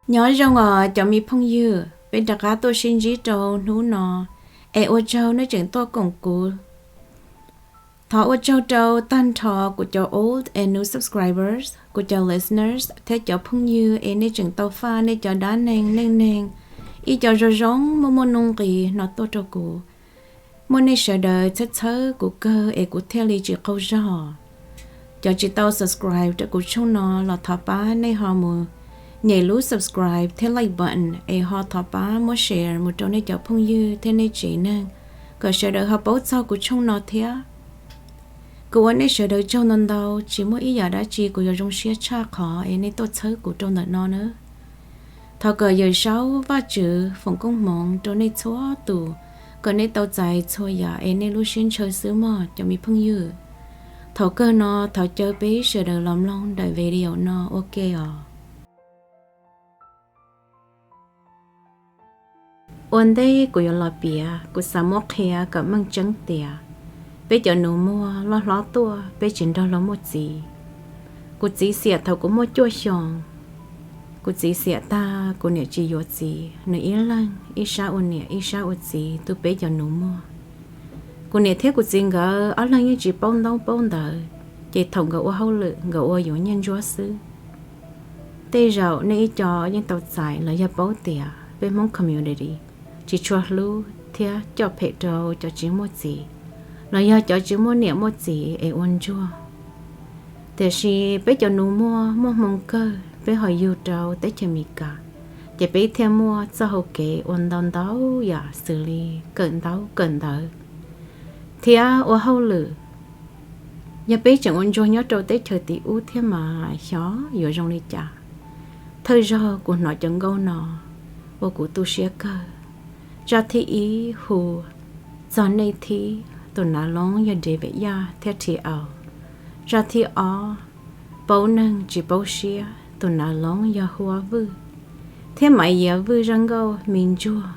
Nyob zoo os cov me phooj ywg, peb rov qab tuaj sib ntsib rau hnub no, es ua tsaug nej tseem tuaj koom kuv. Thov ua tsaug rau tag nrho kuv cov old and new subscribers, kuv cov listeners thiab cov phooj ywg es nej tseem tau faj nej cov dab neeg neej neeg, ib co zoo zoo muaj muaj nuj nqis no tuaj rau kuv. Muaj nej sawv daws txhawb txhawb kuv kawg es kuv thiaj li tsis qaug zog. Cov tsis tau subscribe rau kuv channel no los thov pab nej ho mus nyem lub subscribe thiab like button es ho thov pab muab share mus rau nej cov phooj ywg thiab nej tsev neeg kom sawv daws ho paub txog kuv channel no thiab. Kuv ua nej sawv daws tsaug ntau ntau, tsis muaj ib yam dab tsi kuv yuav zoo siab tshaj qhov es nej tuaj txhawb kuv rau ntawm no nawb. Thov kom Yawm Saub Vajtswv foom koob hmoov rau nej txhua tus, kom nej tau txais txhua yam es nej lub siab ntshaw xwb mog cov me phooj ywg. Thaum kawg no thov caw peb sawv daws los mloog daim video no ua ke os. Ua ntej kuv yuav los piav, kuv xav muab qhia kom meej tseeb tias peb cov nus muag loj hlob tuaj peb tsis nrog luag muaj txiv. Kuv txiv xiam thaum kuv muaj cuaj xyoos. Kuv txiv xiam tag kuv niam tsis yuav txiv, nws ib leeg ib sab ua niam ib sab ua txiv tu peb cov nus muag. Kuv niam thiab kuv txiv nkawd ob leeg yeej tsis paub ntawv paub ntawv, ces thaum nkawd ua hauj lwm nkawd ua yuav nyiaj ntsuab xwb. Tej zaum nej ib co yeej tau txais los yog paub tias peb Hmoob community tsis tshua hlub thiab coj phem rau cov tsis muaj txiv los yog cov tsis muaj niam muaj txiv es ua ntsuag. Tiam sis peb cov nus muag muaj hmoo kawg peb ho yug rau teb chaws Amelikas, ces peb thiaj muaj txoj hau kev ua ntau ntau yam xws li kawm ntaub kawm ntawv thiab ua hauj lwm. Yog peb tseem ua ntsuag nyob rau teb chaws tim ub thiab mas xyov yuav zoo li cas. Thawj zaug kuv hnov cov nkauj no ua kuv tu siab kawg. Zaj thib ib hu txog nej thib, tus nav loob yog David Yaj thiab Thi Au. Zaj thib ob, paub neeg tsis paub siab, tus nav loob yog Huab Vwj thiab Maiv Yiav Vwj zaj nkauj me ntsuag.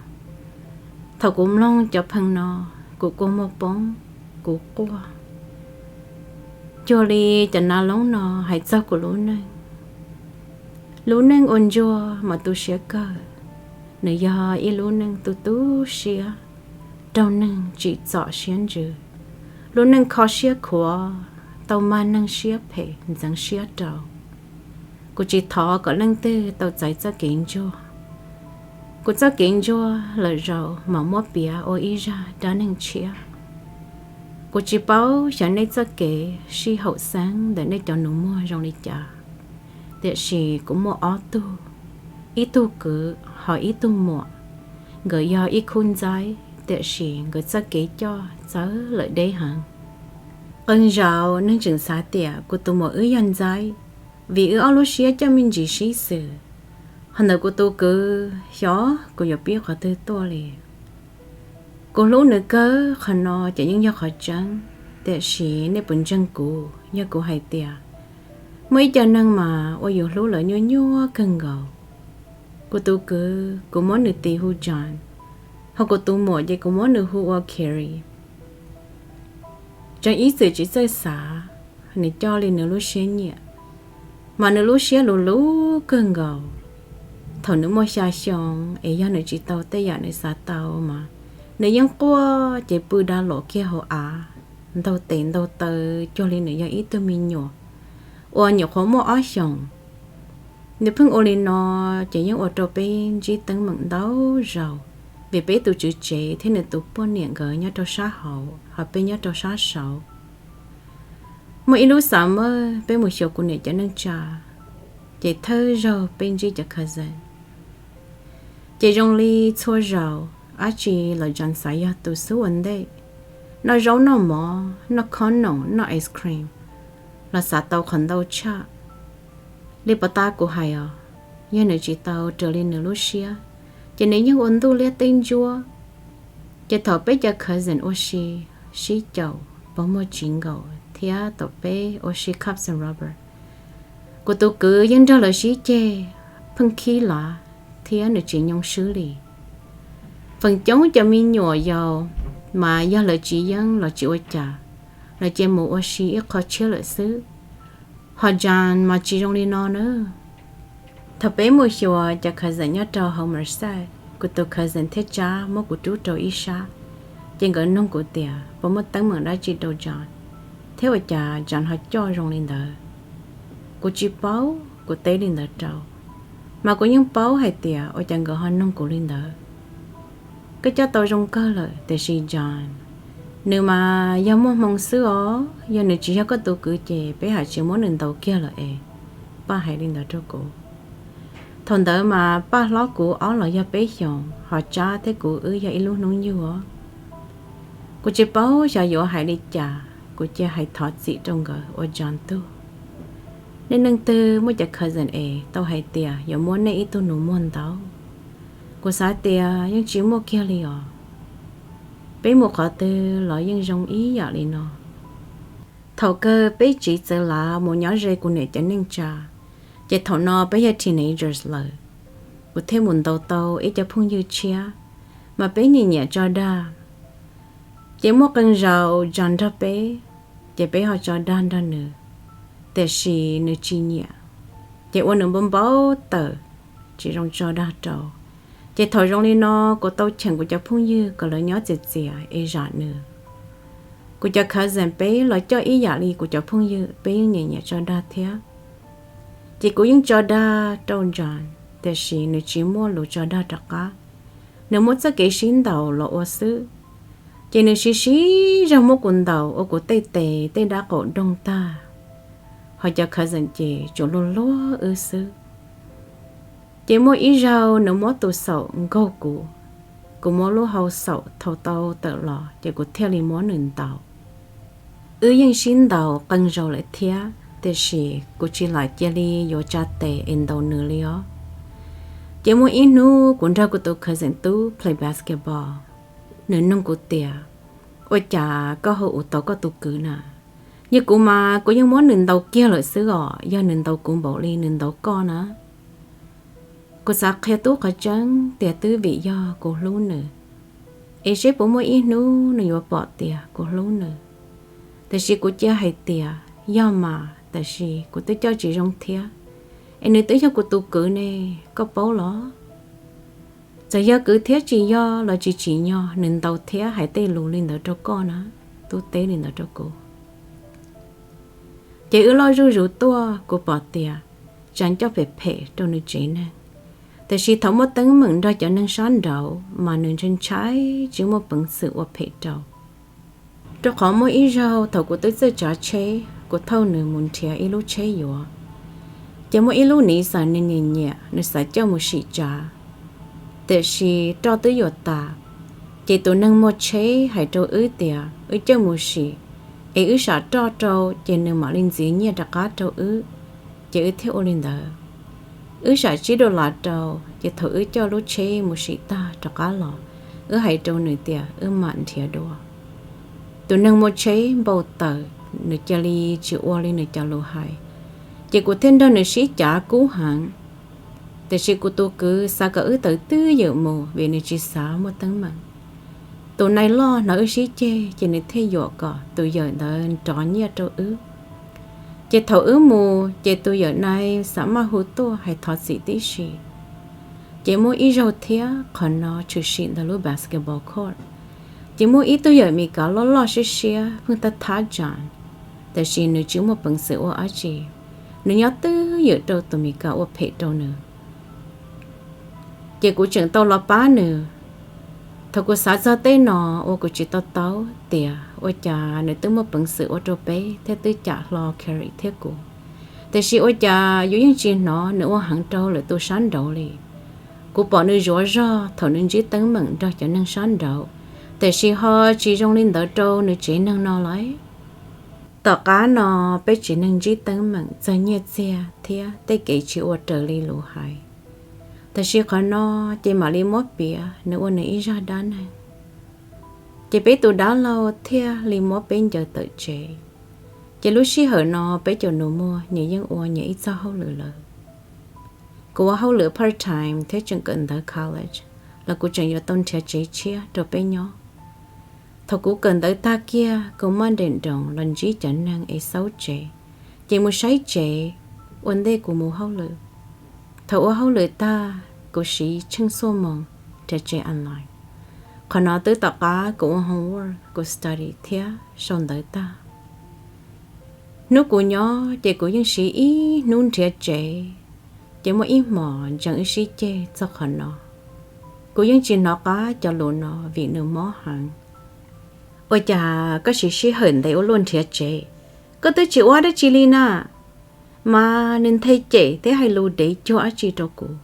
Thaum kuv mloog cov phoo no, kuv kua muag poob, kuv quaj cuag li cov nav loob no hais txog kuv lub neej. Lub neej ua ntsuag mas tu siab kawg. Nws yog ib lub neej tu tu siab, raug neeg tsim txom siab ntsws. Lub neej kho siab khuav, tau mag neeg siab phem ntxeev siab rau. Kuv tsis thov kom leej twg tau txais txoj kev ntsuag. Kuv txoj kev ntsuag lawm zaum mas muab piav ua ib zaj dab neeg tshiab. Kuv tsis paub xyov nej txoj kev sib haum xeeb ntawm nej cov nus muag zoo li cas, tiam sis kuv muaj ob tug, ib tug kwv ho ib tug muam. Nkawd yog ib khub ntxaib, tiam sis nkawd txoj kev coj txawv lawm deb heev. Qee zaus neeg tseem xav tias kuv tus muam wb yog ntxaib, vim wb ob lub siab coj me ntsis sib xws. Ho ntawm kuv tus kwv, xyov kuv yuav pib qhov twg tuaj li. Kuv hlub nws kawg, qhov no ces yeej yog qhov tseeb, tiam sis nej puas ntseeg kuv yog kuv hais tias muaj ib co neeg mas ua yus hlub lawv nyuaj nyuaj kawg nkaus. Kuv tus kwv kuv muab nws tis hu John, ho kuv tus muam ces kuv muab nws hu ua Carrie. Tseem ib txwm tsis txawj xav, nws coj li nws lub siab nyiam, mas nws lub siab luv luv kawg nkaus. Thaum nws muaj xya xyoo es yog nws tsis tau tej yam nws xav tau mas nws yeej quaj ces pw da los kiag hauv av, ntaug tes ntaug taw cuag li nws yog ib tug me nyuam uas nyuam qhuav muaj ob xyoos. Nws pheej ua li no ces yeej ua rau peb ntsib teeb meem ntau zaus, vim peb tus tswv tsev thiab nws tus poj niam nkawd nyob rau sab hauv ho peb nyob rau sab saud. Muaj ib lub summer peb mus xyuas kuv niam cov neej tsa, ces thawj zaug peb ntsib cov cousin. Ces zoo li txhua zaus, dab tsi los John xav yog tus xub ua ntej, noj zaub noj mov, noj khob noom, noj ice cream, los xav tau qhov ntau tshaj. Li puas tas kuv hais os, yog nws tsis tau raws li nws lub siab, ces nws yeej ua ntuj liab teb ntsuab. Ces thaum peb cov cousin ua si sib caum pog muag tsis nkaus thiab thaum peb ua si cups and rubber, kuv tus kwv yeej nrog lawv sib ceg, pheej khib lav thiab nws tsis nyoo swb li. Feem coob cov me nyuam yaus mas yog lawv tsis yeej los tsis ua cas, lawv cia mus ua si ib qho tshiab lawm xwb. Ho John mas tsis zoo li no na. Thaum peb mus xyuas cov cousin nyob rau hauv Merced, kuv tus cousin thiab Tsab muab kuv rub rau ib sab, ces nkawd nug kuv tias puas muaj teeb meem dab tsi rau John, thiab ua cas John ho coj zoo li ntawd. Kuv tsis paub, kuv teb li ntawd rau, mas kuv yeej paub hais tias ua cas nkawd ho nug kuv li ntawd. Koj coj tau zoo kawg lawm, tiam sis John, nws mas yog muaj hmoo xwb os, yog nws tsis yog koj tus kwv ces peb ham tsis muab nws ntaus kiag lawm es, Paj hais li ntawd rau kuv. Thaum ntawd mas Paj hlob kuv ob los yog peb xyoos, ho Tsab thiab kuv wb yog ib lub hnub yug os. Kuv tsis paub xyov yuav hais li cas, kuv cia hais thov txim rau nkawd ua John tug. Nej neeg twg muaj cov cousin es tau hais tias yuav muab nej ib tug nus muag ntaus? Kuv xav tias yeej tsis muaj kiag li os. Peb mus qhov twg los yeej zoo ib yam li no. Thaum kawg peb tsiv txawv lav mus nyob ze kuv niam cov neej tsa, ces thaum no peb yog teenagers lawm. Kuv thiaj mus ntaus tau ib co phooj ywg tshiab, mas peb nyiam nyiam tso dag. Ces muaj qee zaus John nrog peb, ces peb ho tso dag nrog nws, tiam sis nws tsis nyiam, ces ua nws npau npau taws, tsis zoo tso dag rau. Ces thaum zoo li no, kuv tau cheem kuv cov phooj ywg kom lawv nyob txias txias es zam nws. Kuv cov cousin peb los coj ib yam li kuv cov phooj ywg, peb yeej nyiam nyiam tso dag thiab. Ces kuv yeej tso dag rau John, tiam sis nws tsis muaj lus tso dag rov qab. Nws muab txoj kev sib ntaus los ua xwb. Ces nws siv siv zog muab kuv ntaus ua kuv tej tes tej dab qaum doog tag. Ho cov cousin ces tsuas luag luag wb xwb. Ces muaj ib zaug nws muab tus xaum nkaug kuv, kuv muab lub hau xaum thau tau tawm los ces kuv thiaj li muab nws ntaus. Wb yeej sib ntaus qee zaus lawm thiab, tiam sis kuv tsis lam cia li yuav tsa tes es ntaus nws li os. Ces muaj ib hnub kuv nrog kuv tus cousin tub play basketball, nws nug kuv tias, ua cas koj ho ua tau koj tus kwv na? Yog kuv mas kuv yeej muab nws ntaus kiag lawm xwb os, yog nws ntaus kuv npaum li nws ntaus koj na. Kuv xav qhia tub qhov tseeb tias twb vim yog kuv hlub nws, es seb puas muaj ib hnub nws yuav pom tias kuv hlub nws. Tiam sis kuv cia hais tias yog mas, tiam sis kuv twb coj tsis zoo thiab, es nws twb yog kuv tus kwv ne, koj paub los? Txawm yog kwv thiab tsis yog los tsis tsim nyog nws ntaus thiab hais tej lus li ntawd rau koj na, tub teb li ntawd rau kuv. Ces wb loj zuj zus tuaj, kuv pom tias John coj phem phem rau nws tsev neeg, tiam sis thaum muaj teeb meem nrog cov neeg sab nraud mas nws ntshai ntshai tsis muaj peev xwm ua phem rau. Rau qhov muaj ib zaug thaum kuv twb txawj tsav tsheb, kuv thauj nws mus nrhiav ib lub tsheb yuav, ces muaj ib lub Nissan nws nyiam nyiam, nws xav coj mus sim tsav, tiam sis roj twb yuav tas. Ces tus neeg muag tsheb hais rau wb tias wb coj mus sim, es wb sam roj rau ces nws mam li ntxiv nyiaj rov qab rau wb. Ces wb thiaj ua li ntawd. Wb sam tsib dollar rau, ces thaum wb coj lub tsheb mus sim tag rov qab los, wb hais rau nws tias wb mam nrhiav dua. Tus neeg muag tsheb npau taws, nws cia li tsis ua li nws cov lus hais, ces kuv thiaj nrog nws sib cav kub heev. Tiam sis kuv tus kwv xav kom wb tawm twj ywm mus vim nws tsis xav muaj teeb meem. Tus nais loj hnov wb sib ceg ces nws thiaj yuam kom tus yawm ntawd nrov nyiaj rau wb. Ces thaum wb mus ces tus yawm nais xam maj hu tuaj hais thov txim tib si. Ces muaj ib zaug thiab, qhov no tshwm sim ntawm lub basketball court. Ces muaj ib tug yawm Meskas loj loj siab siab pheej thab thab John, tiam sis nws tsis muaj peev xwm ua dab tsi, nws nyob twj ywm rau tus Meskas ua phem rau nws. Ces kuv tseem tau los pab nws. Thaum kuv xav txog tej no ua kuv tsis to taub tias ua cas nws twb muaj peev xwm ua rau peb thiab twb cam hlo Carrie thiab kuv, tiam sis ua cas yus yeej tsis hnov nws ua heev rau lwm tus sab nraud li. Kuv pom nws zuav zog thaum nws ntsib teeb meem nrog cov neeg sab nraud, tiam sis ho tsis zoo li ntawd rau nws tsev neeg no lauj. Tom qab no peb tsev neeg ntsib teeb meem txog nyiaj txiag thiab tej kev tsis ua raws li lus hais, tiam sis qhov no ces mam li muab piav nws ua nws ib zaj dab neeg. Ces peb tus dab laug thiaj li muab peb ncaws tawm tsev. Ces lub sij hawm no peb cov nus muag nyias yeej ua nyias ib txoj hauj lwm lawm. Kuv ua hauj lwm part time thiab tseem kawm ntawv college los kuv tseem yuav tau nrhiav tsev tshiab rau peb nyob. Thaum kuv kawm ntawv tag kiag kuv maj nrem nroos los ntsib cov neeg es xaub tsev, ces mus saib tsev ua ntej kuv mus hauj lwm. Thaum ua hauj lwm tag, kuv siv tsheej xuaj moos nrhiav tsev online. Qhov no twb tom qab kuv ua homework, kuv study thiab sau ntawv tag. Hnub kuv nyob ces kuv yeej siv ib hnub nrhiav tsev, ces muaj ib hmos ntsees wb sib ceg txog qhov no. Kuv yeej tsis hnov qab cov lus no vim nws mob heev. Ua cas koj siv sij hawm ntev ua luaj nrhiav tsev, koj twb tsis ua dab tsi li na? Mas nws nthe cem thiab hais lus dev cuag dab tsi rau kuv.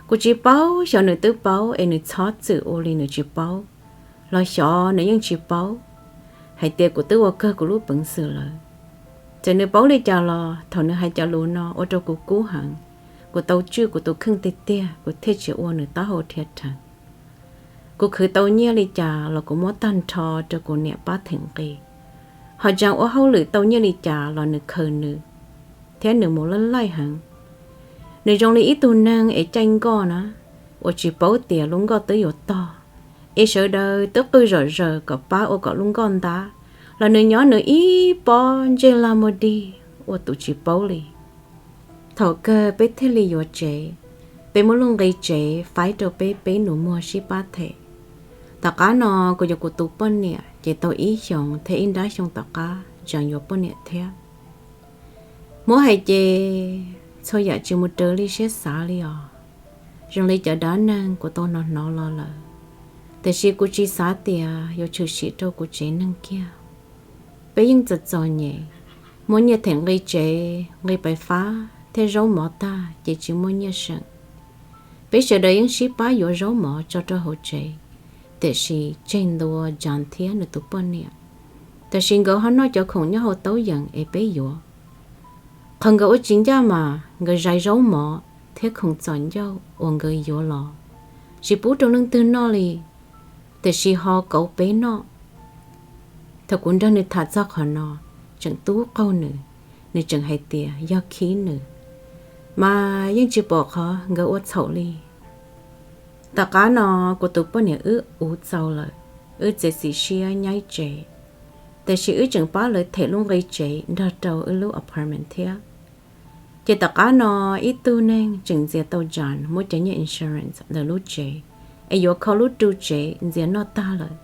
Kuv tsis paub xyov nws twb paub es nws txhob txwm ua li nws tsis paub, los xyov nws yeej tsis paub hais tias kuv twb ua kawg kuv lub peev xwm lawm. Txawm nws paub li cas los thaum nws hais cov lus no ua rau kuv kub heev. Kuv tau tswj kuv tus kheej tiag tiag kuv thiaj tsis ua nws taub hau rhiab rheev. Kuv khwv tau nyiaj li cas los kuv muab tag nrho rau kuv niam pab them nqi. Ho Jan ua hauj lwm tau nyiaj li cas los nws khaws nws, thiab nws mus laij laij heev. Nws zoo li ib tug neeg es caij nkoj na, uas tsis paub tias lub nkoj twb yuav tog, es sawv daws twb qw zom zaws kom pab ua kom lub nkoj ntab, los nws nyob nws ib pob ntsej lag muag dig ua tus tsis paub li. Thaum kawg peb thiaj li yuav tsev. Peb muab lub nqi tsev faib rau peb peb nus muag sib pab them. Tom qab no kuv yuav kuv tus poj niam ces tau ib xyoos thiab ib nrab xyoo tom qab Jan yuav poj niam thiab. Muab hais ces txhua yam tsis mus raws li siab xav li os. Zoo li cov dab neeg kuv tau hnov hnov los lawm, tiam sis kuv tsis xav tias yuav tshwm sim rau kuv tsev neeg kiag. Peb yeej txom txom nyem, muab nyiaj them nqi tsev, nqi pais fab thiab zaub mov tag ces tsis muaj nyiaj seem. Peb sawv daws yeej sib pab yuav zaub mov tso rau hauv tsev, tiam sis tseg ntua Jan thiab nws tus poj niam. Tiam sis nkawd ho noj cov khoom nyob hauv taub yeem es peb yuav. Qhov nkawd ua tsis ncaj mas nkawd zais zaub mov thiab khoom txom ncauj uas nkawd yuav los tsis pub rau leej twg noj li, tiam sis ho kauv peb noj. Thaum kuv nrog nws tham txog qhov no, tseem tub qaug nws, nws tseem hais tias yog khib nws, mas yeej tsis pom qhov nkawd ua txhaum li. Tom qab no kuv tus poj niam wb uv txaus lawm, wb txiav txim siab nyaib tsev, tiam sis wb tseem pab lawv them lub nqi tsev nrog rau wb lub apartment thiab. Ces tom qab no ib tug neeg tseem ntxias tau Jan muab cov nyiaj insurance ntawm lub tsev, es yuav kho lub ru tsev ntxias noj tag lawm,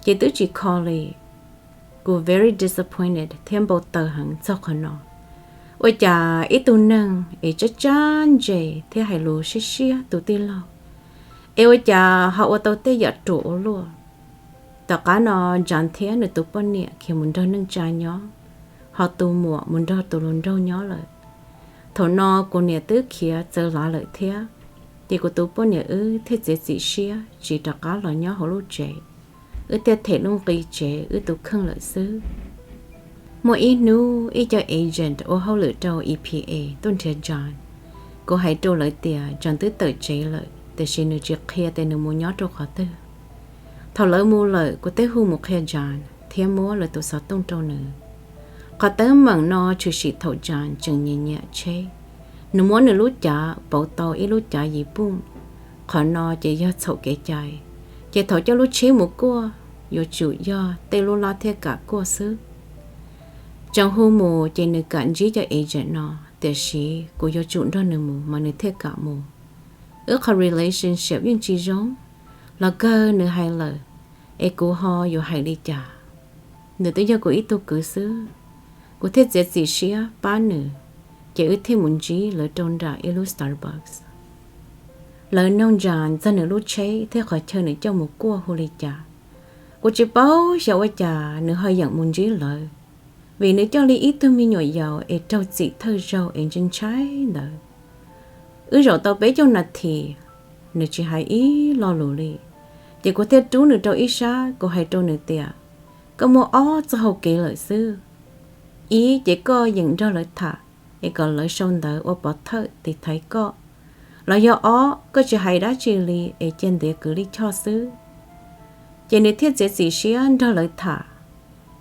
ces twb tsis kho li. Kuv very disappointed thiab npau taws heev txog qhov no. Ua cas ib tug neeg es tsab tsab ntse thiab hais lus siab siab tus tij laug, es ua cas ho ua tau tej yam ruam ua luaj. Tom qab no Jan thiab nws tus poj niam khiav mus nrog neej tsa nyob, ho tus muam mus nrog tus hluas nraug nyob lawm. Thaum no kuv niam twb khiav txawv lav lawm thiab, ces kuv tus poj niam wb thiaj txiav txim siab tsis rov qab los nyob hauv lub tsev, wb thiaj them lub nqi tsev wb tus kheej lawm xwb. Muaj ib hnub ib co agent ua hauj lwm rau E P A tuaj nrhiav Jan. Kuv hais rau lawv tias Jan twb tawm tsev lawm, tiam sis nws tsis qhia tias nws mus nyob rau qhov twg. Thaum lawv mus lawm kuv thiaj hu mus qhia Jan thiab muab lawv tus xov tooj rau nws. Qhov teeb meem no tshwm sim thaum Jan tseem nyiam nyiam tsheb, nws muab nws lub cav pauv tau ib lub cav yim pooj. Qhov no ces yog txhaum kev cai, ces thaum coj lub tsheb mus kuaj yuav tsum yog tej lub lab thiaj kam kuaj xwb. Tseem hu mus ces nws kam ntsib cov agent no, tiam sis kuv yuav tsum nrog nws mus mas nws thiaj kam mus. Wb qhov relationship yeej tsis zoo, los kawg nws hais lawm, es kuv ho yuav hais li cas? Nws twb yog kuv ib tug kwv xwb. Kuv thiaj txiav txim siab pab nws, ces wb thiaj mus ntsib lawv rau nram ib lub Starbucks. Lawv noog Jan txog nws lub tsheb thiab qhov chaw nws coj mus kuaj hu li cas. Kuv tsis paub xyov ua cas nws ho yeem mus ntsib lawv, vim nws coj li ib tug me nyuam yaus es raug txim thawj zaug es ntshai ntshai ntawd. Wb zaum tau peb caug nas this, nws tsis hais ib lo lus li. Ces kuv thiaj rub nws rau ib sab, kuv hais rau nws tias, koj muaj ob txoj hau kev lawm xwb. Ib ces koj yeem nrog lawv tham es kom lawv sau ntawv ua pov thawj tiv thaiv koj, los yog ob koj tsis hais dab tsi li es cia ntiav kwv lij choj xwb. Ces nws thiaj txiav txim siab nrog lawv tham.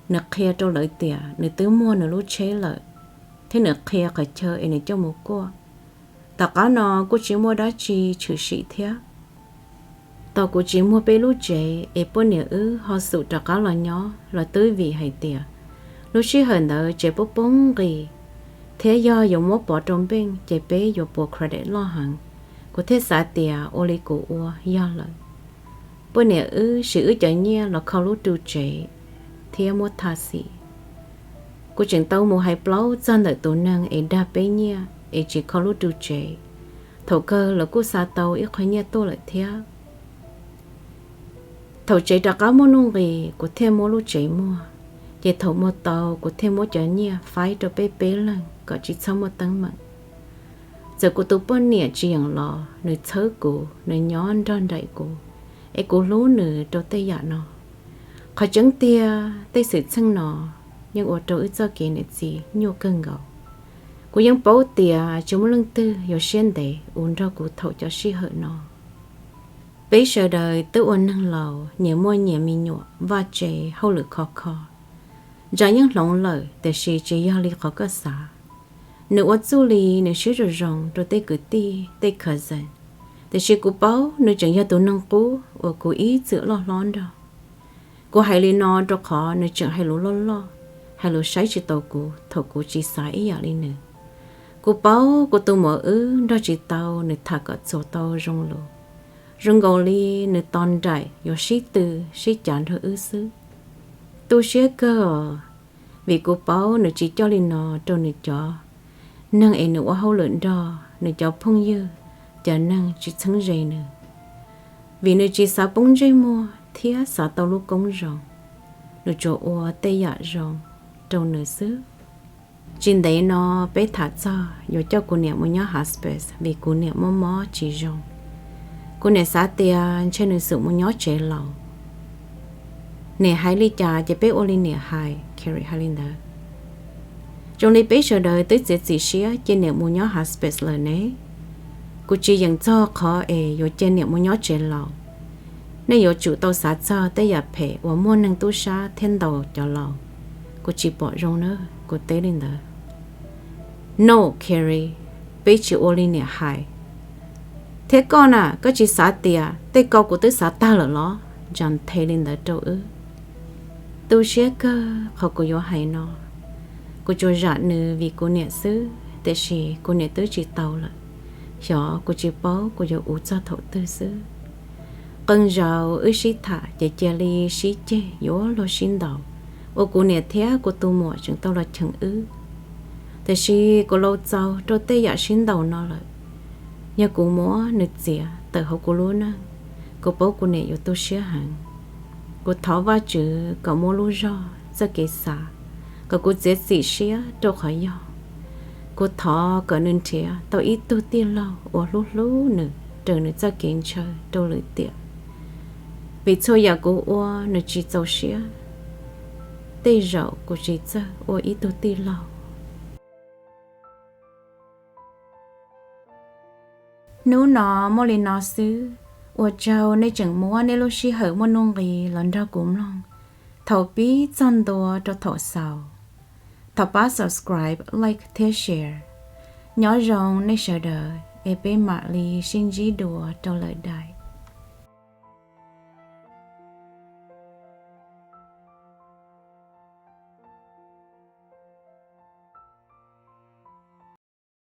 Nws qhia rau lawv tias nws twb muag nws lub tsheb lawm, thiab nws qhia qhov chaw es nws coj mus kuaj. Tom qab no kuj tsis muaj dab tsi tshwm sim thiab. Tau kuv tsis muag peb lub tsev es poj niam wb ho xub rov qab los nyob los twb vim hais tias lub sij hawm ntawd tsev poob poob nqis, thiab yog yuav muab pov rau npeej ces peb yuav pua credit loj heev. Kuv thiaj xav tias ua li kuv ua yog lawm. Poj niam wb siv wb cov nyiaj los kho lub ru tsev thiab muab tha xim. Kuv tseem tau mus hais plaub txog ntawm tus neeg es dag peb nyiaj es tsis kho lub ru tsev. Thaum kawg lawv kuj xa tau ib qho nyiaj tuaj lawm thiab. Thaum tsev rov qab muaj nuj nqis kuv thiaj muab lub tsev muag, ces thaum muag tau kuv thiaj muab cov nyiaj faib rau peb peb leeg kom tsis txhob muaj teeb meem. Txawm kuv tus poj niam tsis yeem los nws txhawb kuv, nws nyob nrog nraim kuv, es kuv hlub nws rau tej yam no. Qhov tseeb tiag tej xwm txheej no yeej ua rau wb txoj kev niam txiv nyuaj kawg nkaus. Kuv yeej paub tias tsis muaj leej twg yuav siab ntev ua nrog kuv thaum cov sij hawm no. Peb sawv daws twb ua neeg laus, nyias muaj nyias me nyuam, vaj tse, hauj lwm khov kho. Ntsa yeej hloov lawm tiam sis tsis yog li qhov koj xav. Nws ua txuj li nws siab zoo zoo rau tej kwv tij, tej cousin, tiam sis kuv paub nws tseem yog tus neeg qub uas kuv ib txwm loj hlob nrog. Kuv hais li no rau qhov nws tseem hais lus loj loj, hais lus saib tsis taus kuv thaum kuv tsis xav ib yam li nws. Kuv paub kuv tus muam wb nrog tsis tau nws tham kom txuas tau zoo lus. Zoo nkaus li nws tos nraim yuav sib tw, sib cav nrog wb xwb. Tu siab kawg os, vim kuv paub nws tsis coj li no rau nws cov neeg es nws ua hauj lwm nrog, nws cov phooj ywg, cov neeg tsis txheeb ze nws. Vim nws tsis xav poob ntsej muag thiab xav tau lub koob zoo, nws tsuas ua tej yam zoo rau nws xwb. Tsis ntev no peb tham txog yuav coj kuv niam mus nyob hospice vim kuv niam mob mob tsis zoo. Kuv niam xav tias ntshe nws xum mus nyob tsev laus. Niam hais li cas ces peb ua li niam hais, Carrie hais li ntawd. Zoo li peb sawv daws twb txiav txim siab cia niam mus nyob hospice lawm ne. Kuv tsis yeem txog qhov es yuav cia niam mus nyob tsev laus. Nej yuav tsum tau xav txog tej yam phem uas muaj neeg tub sab thiab ntaus cov laus. Kuv tsis pom zoo na, kuv teb li ntawd. No, Carrie, peb tsis ua li niam hais. Thiab koj na, koj tsis xav tias tej ko kuv twb xav tag lawm los? Jan the li ntawd rau wb. Tu siab kawg qhov kuv yuav hais no. Kuv tsuas zam nws vim kuv niam xwb, tiam sis kuv niam twb tsis tau lawm. Xyov kuv tsis paub kuv yuav ua txog thaum twg xwb. Qee zaus wb sib tham ces cia li sib ceg yuav luag sib ntaus, uas kuv niam thiab kuv tus muam tseem tau los cheem wb. Tiam sis kuv laus txaus rau tej yam sib ntaus no lawm. Yog kuv muab nws txiav tawm hauv kuv lub neej, kuv paub kuv niam yuav tu siab heev. Kuv thov Vajtswv kom muab lub zog, txoj kev xav, kom kuv txiav txim siab rau qhov yog. Kuv thov kom nws nrhiav tau ib tug tij laug uas hlub hlub nws raws nws txoj kev ntshaw rau lwm tiam. Vim txhua yam kuv ua nws tsis txaus siab, tej zaum kuv tsis txawj ua ib tug tij laug. Hnub no muaj li no xwb, ua tsaug nej tseem muab nej lub sij hawm muaj nuj nqis los nrog kuv mloog thaum pib txog ntua rau thaum xaus. Thov pab subscribe, like thiab share. Nyob zoo nej sawv daws es peb mam li sib ntsib dua rau lawm dais.